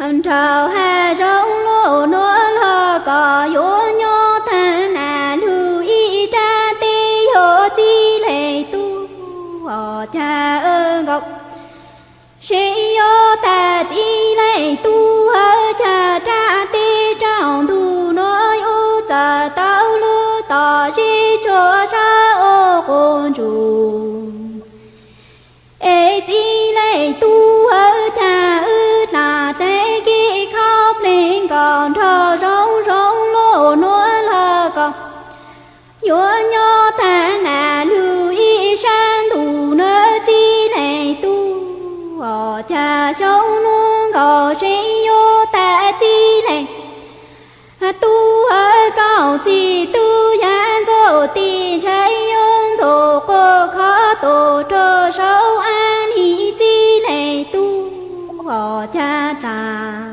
Nraug hav zoov luaj nuav lug kom yuav nyob taag nas lug ib rab teb yog txij leej tub os caag nkaus. Seb yuav tas txij leej tub hab caag rab teb rau ntug nuav yuav txawm tau lug tom zeb tsuag sab ua quas ntsuj. Es txij leej tub hab caag wb dlaab dlev kev khaub pleg nkaus nraug zoov zoov luaj nuav lug kom yuav nyob taag nas lug ib sab ntug nuav txij leej tub os caag xyoo nuav nkaus seb yuav tas txij leej tub hab kaum txim tub yav ntxuj tis ntshai yuav ntxuj quas khov tus rua saum ab nim txij leej tub os caag dlaab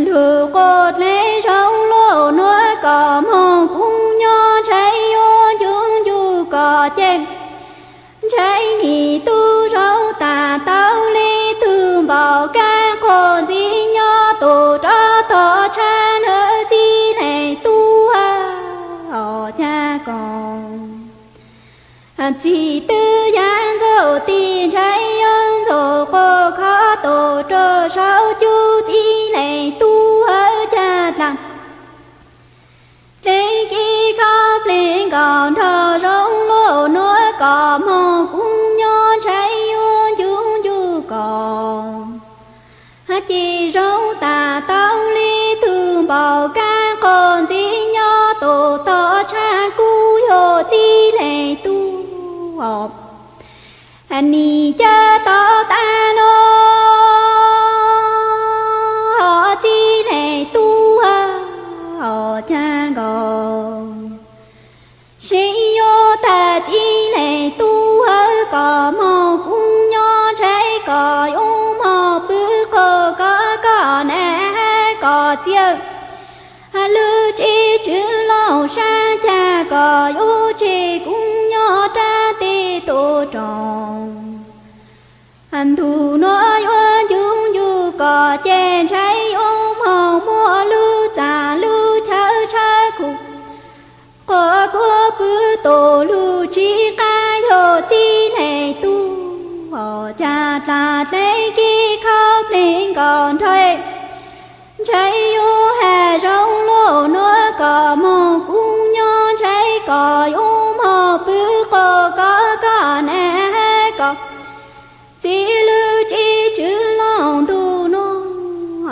lug quas dlev zoov luaj nuav kom moog kub nyob ntshai yuav ncu ncu kom ceg. Ntshai nim tub zoov tas tau le tug npaum kab quas ntxim nyob tus rov tog tshab nuav txij leej tub hab os caag koom. Txim tub yav ntxuj tis ntshai yuav ntxuj quas khov tus rua saum cub txij leej tub hab caag dlaab dlev kev khaub pleg nkaus nraug zoov luaj nuav kom moog kub nyob ntshai yuav ncu ncu kom ceg zoov tas tau le tug npaum kab quas ntxim nyob tus tog tshab kub yog txij leej tub os. Nim cav tau tas nuav txij leej tub hab os caag nkaus. Seb yuav tas txij leej tub hab kom moog kub nyob ntshai kom yuav moog pw quas kov koj nam hab kom txiav lub tsev tswv looj sab caag kom yuav tseg kub nyob rab teb tuaj rua ntug nuav yuav ncu ncu kom ceg ntshai yuav moog muaj lub txaj lub chaw tshawb kuv quas kuv pw tus lug tsi qab yog txij leej tub os caag dlaab dlev kev khaub pleg nkaus nraug ntshai yuav hav zoov luaj nuav kom moog kub nyob ntshai kom yuav moog pw quas kov koj nam hab kom txiav lub tsev tswv looj ntug nuav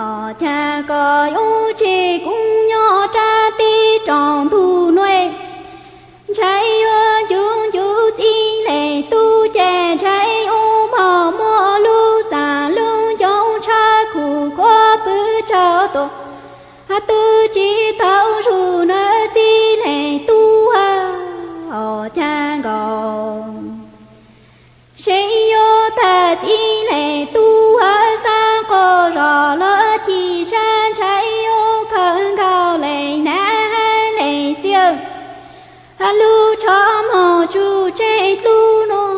os caag kom yuav tseg kub nyob rab teb rua ntug nuav ntshai yuav ncu ncu txij leej tub ceg ntshai yuav moog muaj lub txaj lub ncoo tshawb kuv kuv pw tsaug tuaj tub tsi tau zug nuav txij leej tub hab os caag nkaus. Seb yuav tas txij leej tub hab xaav quas zog lug ci sab ntshai yuav khaws nkaus leej nam hab leej txiv lub tsho moog tsuj tsev dlub nuav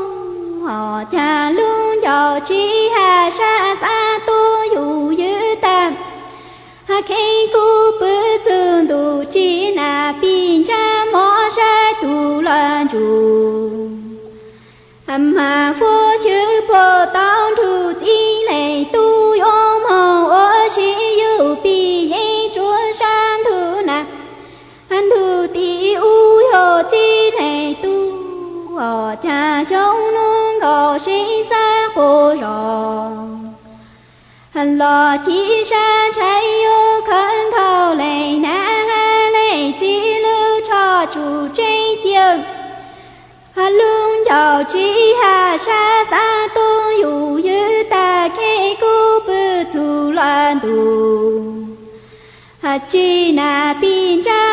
os caag lub ncauj tsi has sab xaav tuaj yug ywg tag kheev kuv pw txug ntuj tsi nam pig ntsab mob saib tug laj ntsug mas huab xyw puag tau nrug txij leej tub yuav moog ua si yug pig yeeb tsuag sab ntug nam ntug tim u yog txij leej tub os caag xyoo nuav nkaus seb xaav quas zog los ci sab ntshai yuav khaws nkaus leej nam hab leej txiv lub tsho tsuj tsev cia lub ncauj tsi has sab xaav tuaj yug ywg tag kheev kuv pw txug laj ntuj tsi nam pig ntsab